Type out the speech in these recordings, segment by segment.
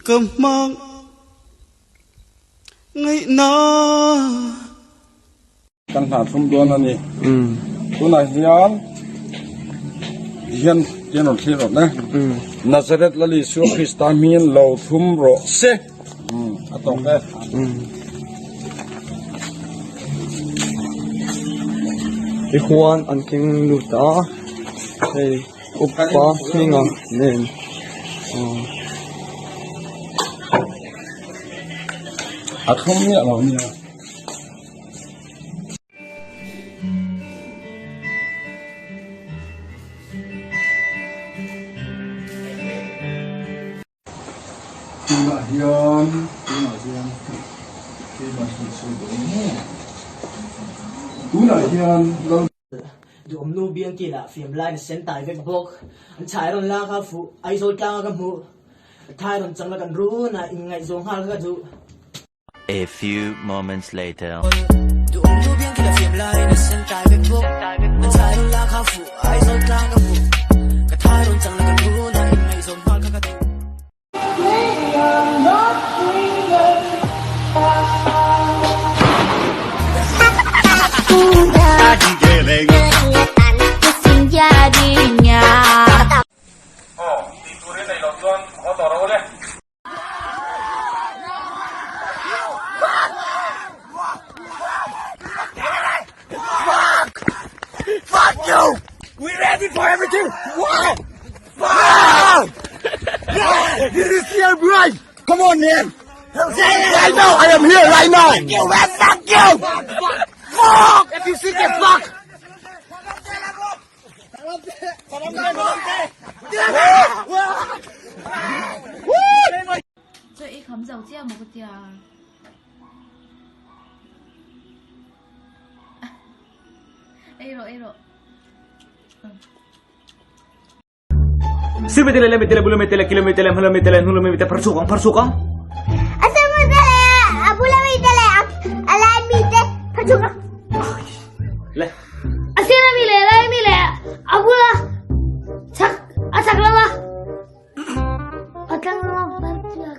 Ka hmang ngaihna. Kan hna thlum dawn a ni. Tunah hian hian tian rawn thlir rawh ne. Nazareth Lal Isua Krista hmingin lo thlum rawh se. A tawk e. Tihuan an keng lut a, hei upa hminga nen aw. A thlum miah lo nia. Tunah hian tunah hian keimah hi sawi dawn nge tunah hian lal. Duhawm nu biangki lah fiam lain a sen tai vek bawk. An chhai rawn lak a fuh Aizawl tlanga ka hmuh. Thai rawn chang la kan run a inngaihzawn nghal kha ka duh. A few moments later. Aw, tih turin nei loh chuan haw tawh ro le. Chaw ei kham zo chiah maw ka tia. Ei rawh ei rawh. Simitele, lemitele, bulumitele, kilomitele, hmulomitele, hnulomitele, pharchukang, pharchukang. Asimitele, abulomitele, alaimite, pharchukang. Le. Asiramile, laimile, abula, chak, achak lama. Atlang lama pharchukang.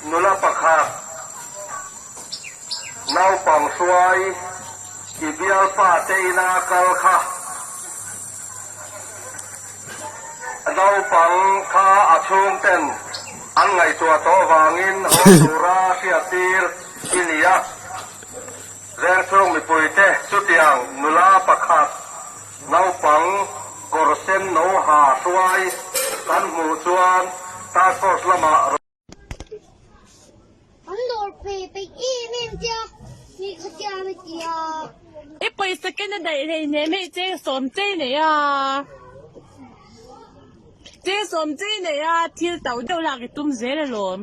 Nula pakhat, naupang hruai i bialpa te ina kal kha. Naupang kha a chhungten an ngaihtuah tawh vangin haw tura hriattir i ni a. Vengchhung mipuite chutiang nula pakhat naupang kawr sen no ha hruai kan hmuh chuan Task Force lamah rawn An dawr pe peih em em che a, mi kha tia mi tia. I pawisa ken a daih hlei hnem hei cheng sawm chei nei a, cheng sawm chei nei a thil to deuh lak i tum zel alawm.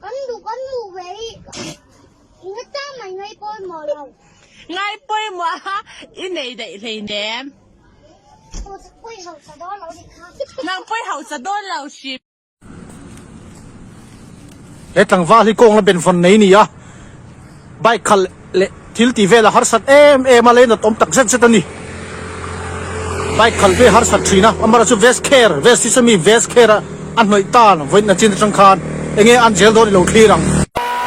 Kan duh kan hmuh ve hi nga ta mai ngai pawimawh lo. Ngai pawimawh a i nei daih hleinem. Pawi hausa dawn lo nih kha. Nang pawi hausa dawn lo hrim. He tlangval hi kawng la benvawn nei a ni a, bike khalh leh thil tih vel a harsat em em a, leinat awm tak zet zet a ni. Bike khalh ve harsat thin a, amaherawhchu chu vest care, vest hi sawmi vest care a a hnawih tan vawiin a chin atang khan enge an zel dawn i lo thlir ang.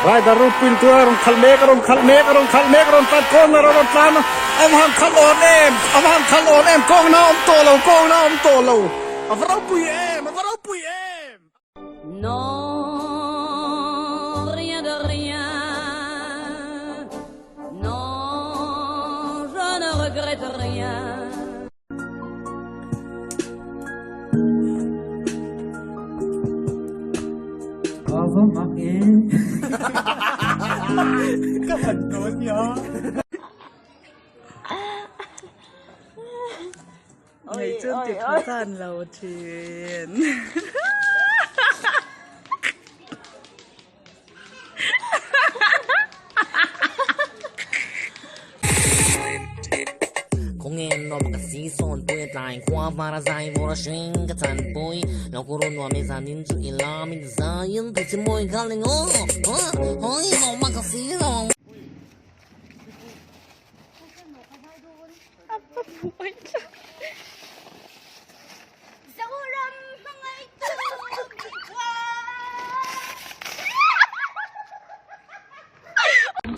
Rider ropui in tura rawn khalh mek a rawn khalh mek a rawn khalh mek a rawn tlan corner a rawn tlan a, a va han khalh awn em, a va han khalh awn em, kawngna a awm tawh lo, kawngna a awm tawh lo, a va ropui em, a va ropui em. Non, rien de rien Non, je ne regrette rien Ngaih chu ti tha zan lo thin.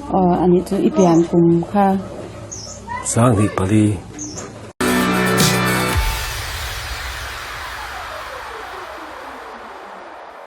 Aw anih chu i pian kum kha. Sanghnih pali.